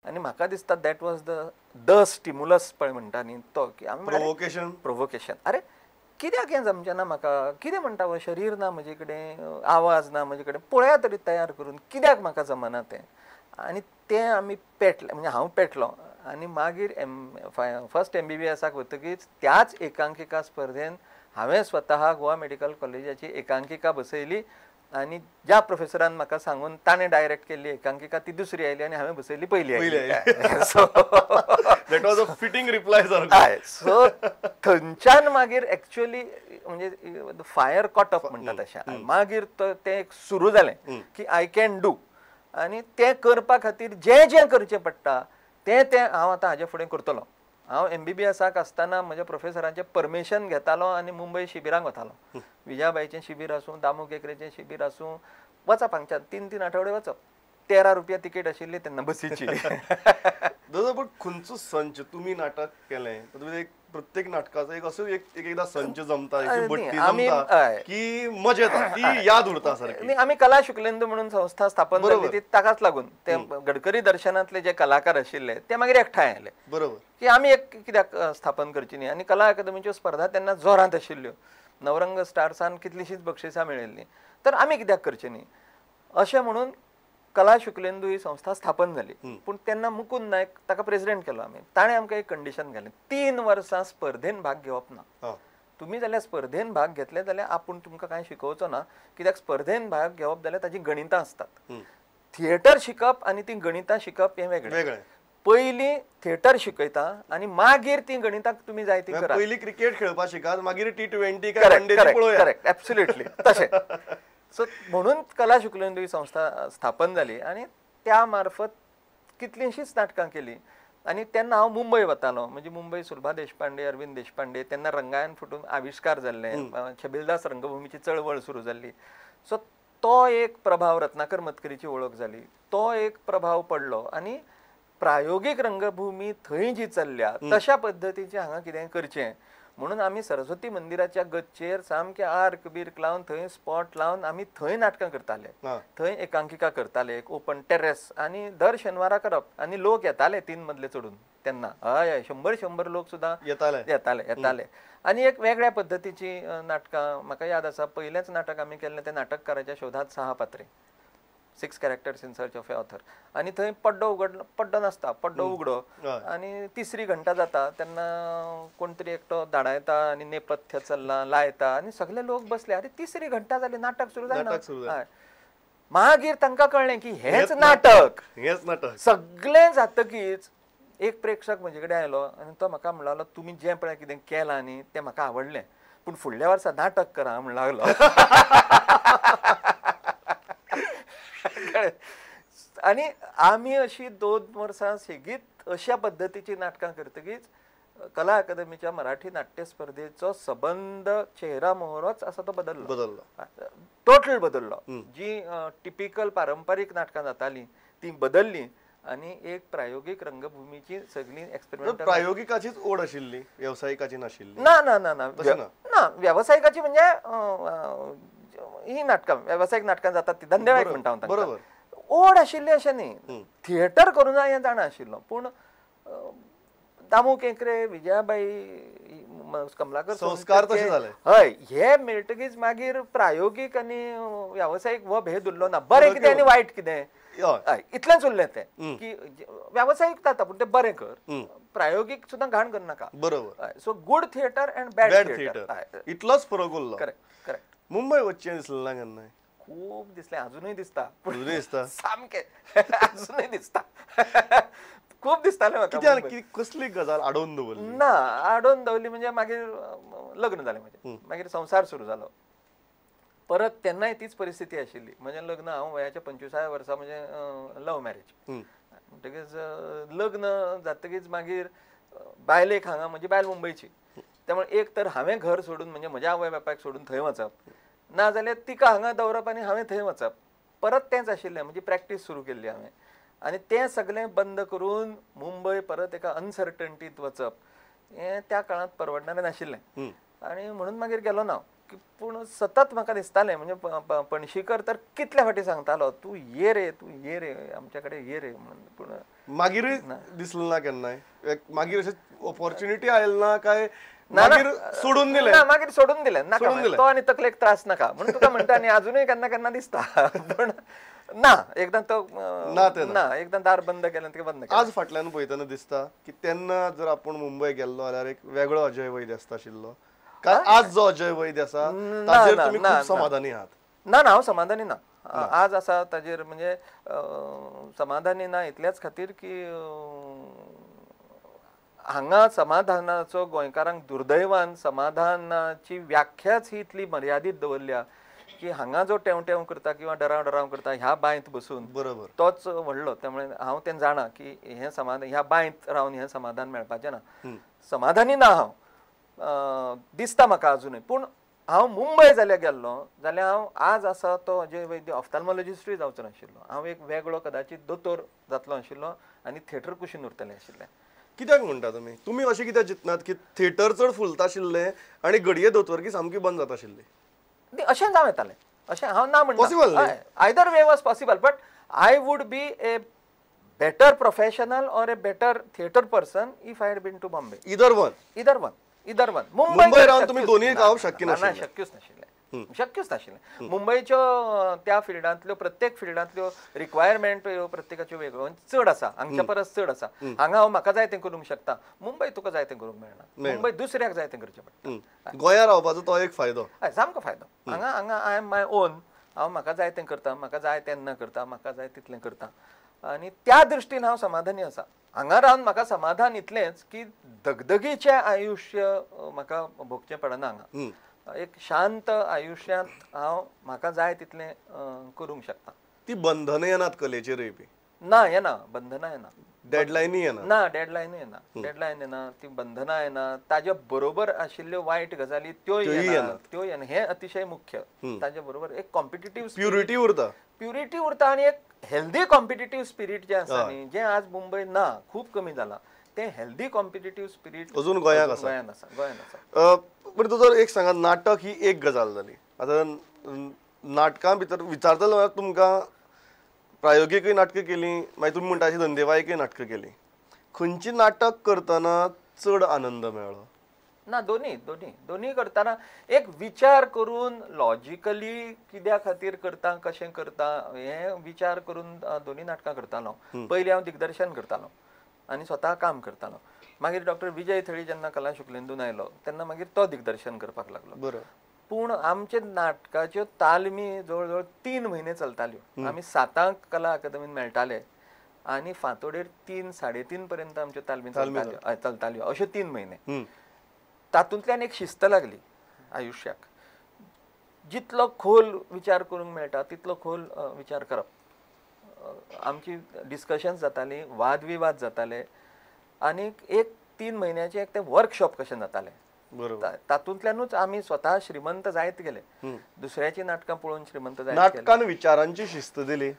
आनी म्हाका दिसता that was the the stimulus पळय म्हणटा न्ही तो, की आमी प्रोवोकेशन प्रोवोकेशन. अरे कित्याक हें जमचें ना म्हाका, कितें म्हणटा हो, शरीर ना म्हजे कडेन, आवाज ना म्हजे कडेन, पळया तरी तयार करून कित्याक म्हाका जमना तें. आनी तें आमी पेटलें, म्हणजे हांव पेटलो. आनी मागीर फर्स्ट MBBS वतकीच त्याच एकांकिका स्पर्धेन हांवें स्वतः गोवा मेडिकल कॉलेजाची एकांकिका बसयली आनी ज्या प्रोफेसरान म्हाका सांगून ताणें डायरेक्ट केल्ली एकांकिका ती दुसरी आयली आनी हांवें बसयली पयली आयली. So that was a fitting reply sir. So थंयच्यान मागीर एक्चुअली म्हणजे फायर कॉट अप म्हणटा तशें, मागीर तें एक सुरू जालें की I can do. आनी तें करपा खातीर जें जें करचें पडटा तें तें हांव आतां हाजे फुडें करतलो. हांव MBBS आसतना म्हज्या प्रोफेसरांचें परमिशन घेतालो आनी मुंबय शिबिरांक वतालो. विजयाबाईचें शिबीर आसूं, दामू केकरेचें शिबीर आसूं, वचप हांगच्यान 3-3 आठवडे वचप. 13 रुपया तिकेट आशिल्ली तेन्ना बसीची. दादा पण खंयचो संच तुमी नाटक केलें, एक प्रत्येक नाटकाचो एक असो एक एकदा संच जमता, बट्टी जमता की मजा येता, ती याद उरता सारकी. आमी कला शुक्लेंदू म्हणून संस्था स्थापन जाली ती ताकाच लागून. ते गडकरी दर्शनांतले जे कलाकार आशिल्ले ते मागीर एकठांय आयले, बरोबर, की आमी एक कित्याक स्थापन करची न्ही. आनी कला अकादमीच्यो स्पर्धा तेन्ना जोरांत आशिल्ल्यो, नवरंग स्टार्सान कितलींशींच बक्षिसां मेळिल्लीं, तर आमी कित्याक करचें न्ही अशें म्हणून कला शुक्लेंदू ही संस्था स्थापन जाली. पूण तेन्ना मुकुंद नायक ताका प्रेसिडेंट केलो आमी. ताणें आमकां एक कंडिशन घालें, 3 वर्सां स्पर्धेन भाग घेवप ना. तुमी जाल्यार स्पर्धेन भाग घेतले जाल्यार आपूण तुमकां कांय शिकोवचो ना, कित्याक स्पर्धेन भाग घेवप जाल्यार ताची गणितां आसतात. थिएटर शिकप आनी ती गणितां शिकप हें वेगळें. पयलीं थिएटर शिकयता आनी मागीर ती गणितां तुमी जाय ती करात. पयलीं क्रिकेट खेळपाक शिकात, मागीर T20. Correct, absolutely तशें. सो म्हणून कला शुक्लेंदू ही संस्था स्थापन जाली आनी त्या मार्फत कितलींशींच नाटकां केलीं. आनी तेन्ना हांव मुंबय वतालो, म्हणजे मुंबय सुलभा देशपांडे, अरविंद देशपांडे, तेन्ना रंगायन फुटून आविश्कार जाल्ले, छबिलदास रंगभूमीची चळवळ सुरू जाल्ली. सो तो एक प्रभाव, रत्नाकर मतकरीची वळख जाली, तो एक प्रभाव पडलो. आनी प्रायोगीक रंगभूमी थंय जी चल्ल्या तशा पद्दतीचें हांगा कितें करचें म्हणून आमी सरस्वती मंदिराच्या गच्चेर सामके आर्क बिर्क लावन थंय स्पॉट लावन आमी थंय नाटकां करताले, थंय एकांकिका करताले, एक ओपन टेरेस. आनी दर शेनवारा करप आनी लोक येताले 3 मदले चडून तेन्ना, हय हय, 100-100 लोक सुद्दां येताले येताले येताले. आनी एक वेगळ्या पद्दतीची नाटकां म्हाका याद आसा. पयलेंच नाटक आमी केल्लें तें नाटककाराच्या शोधात 6 पात्रे, 6 characters in search of a author. आनी थंय पड्डो उगडलो, पड्डो नासता, पड्डो उगडो आनी तिसरी घंटा जाता तेन्ना कोण तरी एकटो धाडायता आनी नेपथ्य चल्ला लायता आनी सगळे लोक बसले. अरे तिसरी घंटा जाली, नाटक सुरू जायना. मागीर तांकां कळ्ळें की हेंच नाटक, हेंच नाटक. सगळें जातकीच एक प्रेक्षक म्हजे कडेन आयलो आनी तो म्हाका म्हणलो, तुमी जें पळय कितें केलां न्ही तें म्हाका आवडलें, पूण फुडल्या वर्सा नाटक करा म्हण लागलो. आनी आमी अशी 2 वर्सां सेगीत अशा पद्दतीची नाटकां करतकीच कला अकादमीच्या मराठी नाट्य स्पर्धेचो सबंद चेहरा मोहरोच आसा तो बदललो, बदललो, टोटल बदललो. जी टिपिकल पारंपारीक नाटकां जातालीं ती बदललीं आनी एक प्रायोगीक रंगभूमीची सगळी एक्सपेरिमेंट. प्रायोगिकाचीच ओढ आशिल्ली, वेवसायिकाची नाशिल्ली. ना ना ना ना ना, वेवसायिकाची म्हणजे ही नाटकां वेवसायीक नाटकां जातात ती धंदेवाईक म्हणटा हांव तांकां. बरोबर, ओढ आशिल्ली अशें न्ही, थिएटर करूं जाय हें जाणा आशिल्लो. पूण दामू केंकरे, विजयाबाई, कमलाकर संस्कार तशे जाले. हय, हे मेळटकीच मागीर प्रायोगीक आनी वेवसायीक हो भेद उरलो ना. बरें कितें आनी वायट कितें इतलेंच उरलें तें, की वेवसायीक जाता पूण तें बरें कर, प्रायोगीक सुद्दां घाण करनाका. बरोबर. So good theatre and bad theatre इतलोच फरक उरलो. Correct correct. Mumbai वचचें दिसलें ना केन्ना? खूब दिसलें, अजुनूय दिसता. अजुनूय दिसता सामकें, अजुनूय दिसता, खूब दिसतालें म्हाका. कसली गजाल आडोवन दवरली ना? आडोवन दवरली म्हणजे मागीर लग्न जालें म्हजें, मागीर संवसार सुरू जालो. परत तेन्नाय तीच परिस्थिती आशिल्ली. म्हजें लग्न हांव वयाच्या 25व्या वर्सा, म्हणजे लव मॅरेज. म्हणटकीच लग्न जातकीच मागीर बायलेक हांगा, म्हजी बायल मुंबयची, त्यामुळे एक तर हांवें घर सोडून म्हणजे म्हज्या आवय बापायक सोडून थंय वचप, ना जाल्यार तिका हांगा दवरप आनी हांवें थंय वचप. परत तेंच आशिल्लें, म्हणजे प्रॅक्टीस सुरू केल्ली हांवें आनी तें सगळें बंद करून मुंबय परत एका अनसर्टन्टीत वचप हें त्या काळांत परवडणारें नाशिल्लें आनी म्हणून मागीर गेलो ना. पूण सतत म्हाका दिसतालें म्हणजे पणशीकर तर कितल्या फाटी सांगतालो तूं ये रे तूं ये रे आमच्या कडेन ये रे म्हणून. पूण मागीर दिसलें ना केन्नाय मागीर अशें ऑपॉर्च्युनिटी आयली ना काय मागीर सोडून दिलें? ना मागीर सोडून दिलें नाका तो आनी तकलेक त्रास नाका म्हणून तुका म्हणटा. आनी अजुनूय केन्ना केन्ना दिसता पण ना एकदां तो ना एकदां दार बंद केलें ते बंद केलें. आज फाटल्यान पळयतना दिसता की तेन्ना जर आपूण मुंबय गेल्लो जाल्यार एक वेगळो अजय वैद्य आसता आशिल्लो काय आज जो अजय वैद्य आसा ताजेर तुमी खूब समाधानी आहात? ना ना हांव समाधानी ना आज आसा ताजेर. म्हणजे समाधानी ना इतल्याच खातीर की हांगा समाधानाचो गोंयकारांक दुर्दैवान समाधानाची व्याख्याच ही इतली मर्यादीत दवरल्या की हांगा जो टेंव टेंव करता किंवा डराव डराव करता ह्या बांयत बसून बरोबर तोच व्हडलो. त्यामुळे हांव तें जाणा की हें समाधान ह्या बांयत रावन हें समाधान मेळपाचें ना. समाधानी ना हांव दिसता म्हाका अजुनूय. पूण हांव मुंबय जाल्यार गेल्लो जाल्यार हांव आज आसा तो अजय वैद्य ऑफ्थाल्मोलॉजिस्टूय जावचो नाशिल्लो. हांव एक वेगळो कदाचित दोतोर जातलो आशिल्लो आनी थिएटर कुशीन उरतलें आशिल्लें. कित्याक म्हणटा तुमी तुमी अशें कित्याक चिंतनात की थिएटर चड फुलता आशिल्लें आनी घडये दोतोरकी सामकी बंद जाता आशिल्ली? अशें जावं येतालें अशें हांव ना म्हणटा. Possible either way was possible but I would be a better professional or a better theatre person if I had been to Bombay. Either one either one either one. Mumbai रावन तुमी दोनूय गावप शक्य नाशिल्लें? शक्यूच नाशिल्लें शक्यूच नाशिल्लें. मुंबयच्यो त्या फिल्डांतल्यो प्रत्येक फिल्डांतल्यो रिक्वायरमेंट ह्यो प्रत्येकाच्यो वेगळ्यो चड आसा हांगच्या परस चड आसा. हांगा हांव म्हाका जाय तें करूंक शकता, मुंबय तुका जाय तें करूंक मेळना. मुंबय दुसऱ्याक जाय तें करचें पडटा. गोंया रावपाचो तो एक फायदो. हय सामको फायदो. हांगा हांगा I am my own. हांव म्हाका जाय तें करता, म्हाका जाय तेन्ना करता, म्हाका जाय तितलें करता आनी त्या दृश्टीन हांव समाधानी आसा. हांगा रावन म्हाका समाधान इतलेंच की दगदगीचें आयुश्य म्हाका भोगचें पडना. हांगा एक शांत आयुश्यांत हांव म्हाका जाय तितलें करूंक शकता. ती बंधनां येनात कलेचेरूय बी? ना येना बंधनां येना. डेडलायनूय येना? ना डेडलायनूय येना. डेडलायन येना, ती बंधनां येना, ताजे बरोबर आशिल्ल्यो वायट गजाली त्योय येना त्योय येना. हें अतिशय मुख्य. ताजे बरोबर एक कॉम्पिटिटीव प्युरिटी उरता. प्युरिटी उरता आनी एक हेल्दी कॉम्पिटिटीव स्पिरीट जें आसा न्ही जें आज मुंबय ना खूब कमी जालां तें हेल्दी कॉम्पिटिटीव स्पिरीट अजून गोंयांत आसा. गोंयांत आसा गोंयांत आसा. बरें दोतोर एक सांगा, नाटक ही एक गजाल जाली. आतां नाटकां भितर विचारतलो जाल्यार तुमकां प्रायोगिकूय नाटकां केलीं, मागीर तुमी म्हणटा अशीं धंदेवायकूय नाटकां केलीं. खंयचीं नाटक करतना चड आनंद मेळ्ळो? ना दोन्ही दोन्ही दोन्ही करतना एक विचार करून लॉजिकली कित्या खातीर करता कशें करता हें विचार करून दोन्ही नाटकां करतालो. पयलीं हांव दिग्दर्शन करतालो आनी स्वता काम करतालो. मागीर डॉक्टर विजय थळी जेन्ना कला शुक्लेंदून आयलो तेन्ना मागीर तो दिग्दर्शन करपाक लागलो. बरोबर. पूण आमचे नाटकाच्यो तालमी जवळ जवळ 3 म्हयने चलताल्यो. आमी 7 कला अकादमीन मेळटाले आनी फांतोडेर 3 साडे 3 पर्यंत आमच्यो तालमी चलताल्यो अश्यो 3 म्हयने. तातूंतल्यान एक शिस्त लागली आयुश्याक. जितलो खोल विचार करूंक मेळटा तितलो खोल विचार करप. आमची डिस्कशन्स जातालीं, वादविवाद जाताले आनी एक 3 म्हयन्याचें एक तें वर्कशॉप कशें जातालें. बरोबर. तातूंतल्यानूच आमी स्वता श्रीमंत जायत गेले. दुसऱ्याचीं नाटकां पळोवन श्रीमंत जायत गेले. नाटकान विचारांची शिस्त दिली,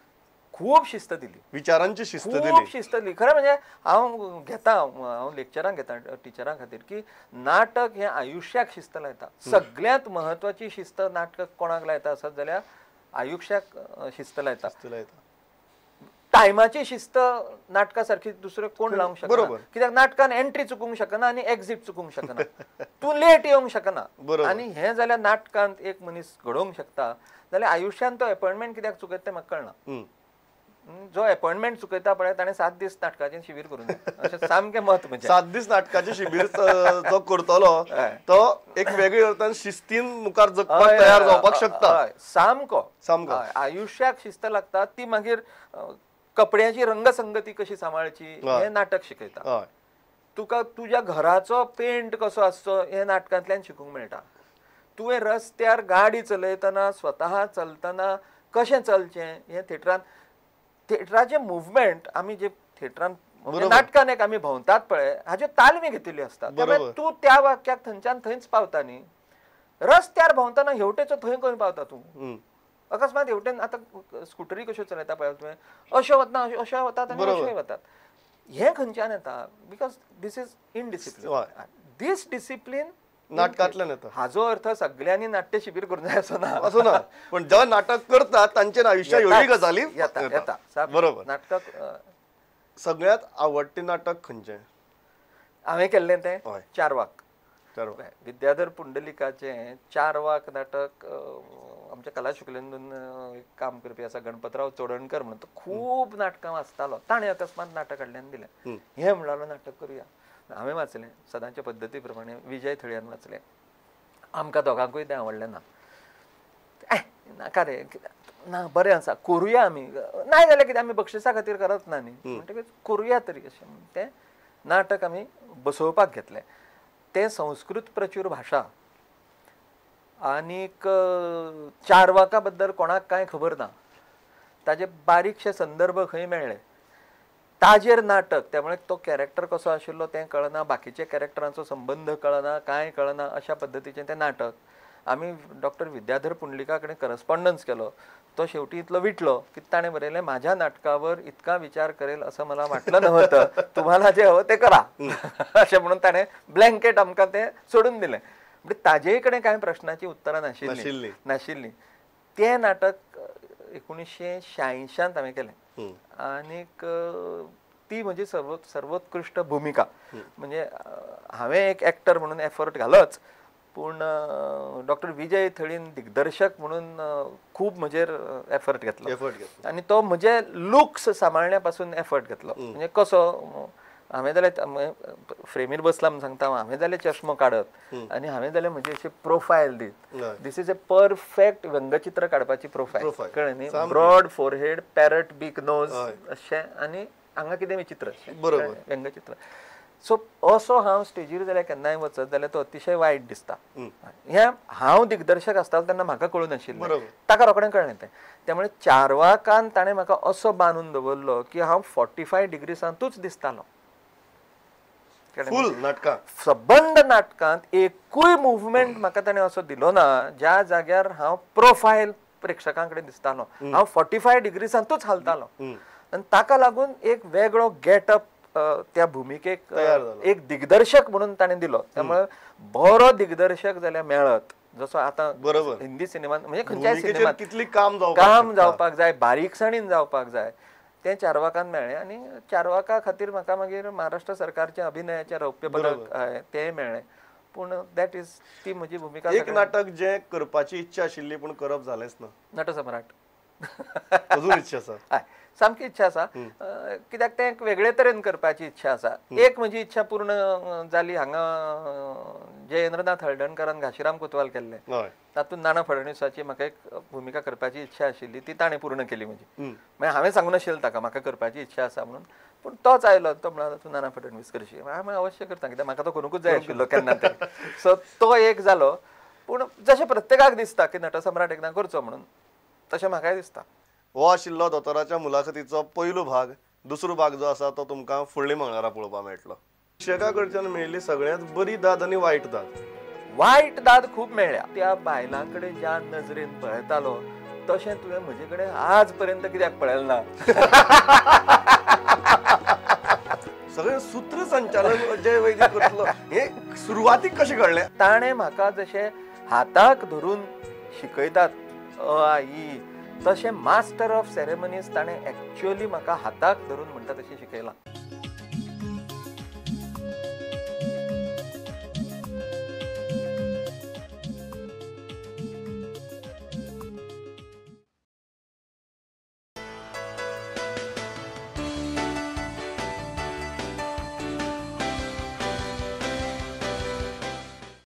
खूब शिस्त दिली, विचारांची शिस्त दिली, खूब शिस्त दिली. खरें म्हणजे हांव घेता हांव लेक्चरां घेता टिचरां खातीर की नाटक हें आयुश्याक शिस्त लायता. सगळ्यांत म्हत्वाची शिस्त नाटक कोणाक लायता आसत जाल्यार आयुश्याक शिस्त लायता. टायमाची शिस्त नाटका सारखी दुसरे कोण लावंक शकना. कित्याक नाटकान एंट्री चुकूंक शकना आनी एक्झीट चुकूंक शकना. तूं लेट येवंक शकना. आनी हें जाल्यार नाटकांत एक मनीस घडोवंक शकता जाल्यार आयुश्यांत तो अपॉयंटमेंट कित्याक चुकयता तें म्हाका कळना. जो अपॉयंटमेंट चुकयता पळय ताणें 7 दीस नाटकाचें शिबीर करूंक जाय अशें सामकें मत. म्हणजे 7 दीस नाटकाचें शिबीर जो करतलो तो एक वेगळे अर्थान शिस्तीन मुखार जगपाक तयार जावपाक शकता. सामको सामको आयुश्याक शिस्त लागता ती. मागीर कपड्याची रंगसंगती कशी सांबाळची हें नाटक शिकयता तुका. तुज्या घराचो पेंट कसो आसचो हें नाटकांतल्यान शिकूंक मेळटा. तुवें रस्त्यार गाडी चलयतना स्वता चलतना कशें चलचें हें थिएटरान थिएटराचें मुवमेंट आमी जे थिएटरान नाटकान एक आमी भोंवतात पळय हाच्यो तालमी घेतिल्ल्यो आसतात. त्यामुळे तूं त्या वाक्याक थंयच्यान थंयच पावता न्ही. रस्त्यार भोंवतना हेवटेचो थंय खंय पावता तूं. अकस्मात हेवटेन आतां स्कुटरी कश्यो चलयता पळय तुवें अश्यो वतना अश्यो वतात आनी अश्योय वतात. हें खंयच्यान येता because this is indiscipline. This discipline नाटकांतल्यान येता. हाजो अर्थ सगळ्यांनी नाट्य शिबीर करूंक जाय असो ना, असो ना, पण जेव्हा नाटक करतात तांच्या आयुष्यात ह्योय गजाली येता येता. बरोबर. नाटक सगळ्यात आवडटे नाटक खंयचें हांवें केल्लें तें चारवाक. विद्याधर पुंडलिकाचें चारवाक नाटक आमच्या कला शुक्लेंदून एक काम करपी आसा गणपतराव चोडणकर म्हणून, तो खूब नाटकां वाचतालो. ताणें अकस्मात नाटक हाडलें दिलें, हें म्हणलो नाटक करुया. हांवें वाचलें सदांच्या पद्दती प्रमाणे, विजय थळयान वाचलें. आमकां दोगांकूय तें आवडलें ना. नाका रे, ना बरें आसा करुया आमी, ना जाल्यार कितें आमी बक्षिसा खातीर करत ना न्ही, म्हणटकच करुया तरी अशें म्हणून तें नाटक आमी बसोवपाक घेतलें. तें संस्कृत प्रचूर भाशा आनीक चारवाका बद्दल कोणाक कांय खबर ना, ताजे बारीकशे संदर्भ खंय मेळ्ळे, ताजेर नाटक. त्यामुळे तो कॅरेक्टर कसो आशिल्लो तें कळना, बाकीचे कॅरेक्टरांचो संबंध कळना, कांय कळना, अशा पद्दतीचें तें नाटक. आमी डॉक्टर विद्याधर पुंडलिका कडेन करस्पॉन्डन्स केलो. तो शेवटी इतलो विटलो की ताणें बरयलें, माझ्या नाटकावर इतका विचार करेल असं मला वाटलं नव्हतं, तुम्हाला जे हवं ते करा, अशें म्हणून ताणें ब्लँकेट आमकां तें सोडून दिलें. म्हणजे ताजे कडेन कांय प्रश्नाची उत्तरां नाशिल्लीं नाशिल्लीं. तें नाटक 1986 हांवें केलें आनीक ती म्हजी सर्वोत्कृश्ट भुमिका. म्हणजे हांवें एक एक्टर म्हणून एफर्ट घालोच, पूण डॉक्टर विजय थळीन दिग्दर्शक म्हणून खूब म्हजेर एफर्ट घेतलो आनी तो म्हजे लुक्स सांबाळण्या पासून एफर्ट घेतलो. म्हणजे कसो हांवें जाल्यार फ्रेमीर बसला म्हूण सांगता, हांवें जाल्यार चश्मो काडत आनी हांवें जाल्यार म्हजी अशी प्रोफायल दीत. This is a perfect व्यंगचित्र काडपाची प्रोफायल, कळ्ळें न्ही? Broad forehead, parrot beak nose अशें, आनी हांगा कितें विचित्र व्यंगचित्र. सो असो हांव स्टेजीर जाल्यार केन्नाय वचत जाल्यार तो अतिशय वायट दिसता. हें हांव दिग्दर्शक आसतालो तेन्ना म्हाका कळूं नाशिल्लें, ताका रोखडें कळ्ळें तें. त्यामुळे चारवाकान ताणें म्हाका असो बांदून दवरलो की हांव 45 डिग्रीसांतूच दिसतालो. सबंद नाटकांत एकूय मुवमेंट म्हाका ताणें असो दिलो ना ज्या जाग्यार हांव प्रोफायल प्रेक्षकां कडेन दिसतालो. हांव 45 डिग्रीसांतूच हालतालो आनी ताका लागून एक वेगळो गेटअप त्या भुमिकेक एक दिग्दर्शक म्हणून ताणें दिलो. त्यामुळे बरो दिग्दर्शक जाल्यार मेळत, जसो आतां हिंदी सिनेमांत म्हणजे खंयच्याय सिनेमांत कितली काम जावपाक जाय, बारीकसाणीन जावपाक जाय, तें चारवाकान मेळ्ळें. आनी चारवाका खातीर म्हाका मागीर महाराष्ट्र सरकारचें अभिनयाचें रौप्य पदक तेंय मेळ्ळें. पूण that is ती म्हजी भुमिका. एक नाटक जें करपाची इच्छा आशिल्ली पूण करप जालेंच ना, नटसम्राट. अजून इच्छा आसा, सामकी इच्छा आसा, कित्याक तें एक वेगळे तरेन करपाची इच्छा आसा. एक म्हजी इच्छा पूर्ण जाली हांगा जयेंद्रनाथ हळदणकरान घाशीराम कोतवाल केल्लें, तातूंत नाना फडणवीसाची म्हाका एक भुमिका करपाची इच्छा आशिल्ली, ती ताणें पूर्ण केली म्हजी. मागीर हांवें सांगूं नाशिल्लें ताका म्हाका करपाची इच्छा आसा म्हणून, पूण तोच आयलो, तो म्हणालो तूं नाना फडणवीस करशी. हांवें अवश्य करता, कित्याक म्हाका तो करूंकूच जाय आशिल्लो केन्ना तरी. सो तो एक जालो. पूण जशें प्रत्येकाक दिसता की नटसम्राट एकदां करचो म्हणून, तशें म्हाकाय दिसता. हो आशिल्लो दोतोराच्या मुलाखतीचो पयलो भाग. दुसरो भाग जो आसा तो तुमकां फुडल्या मंगळारा पळोवपाक मेळटलो. शिक्षका कडच्यान मेळिल्ली सगळ्यांत बरी दाद आनी वायट दाद. वायट दाद खूब मेळ्ळ्या. त्या बायलां कडेन ज्या नजरेन पळयतालो तशें तुवें म्हजे कडेन आज पर्यंत कित्याक पळयलें ना? सगळें सूत्रसंचालन जे वैद्य करतलो हें सुरवातीक कशें घडलें? ताणें म्हाका जशें हाताक धरून शिकयतात अ आ इ, तशें मास्टर ऑफ सेरेमनीज ताणें एक्चुअली म्हाका हाताक धरून म्हणटा तशें शिकयलां.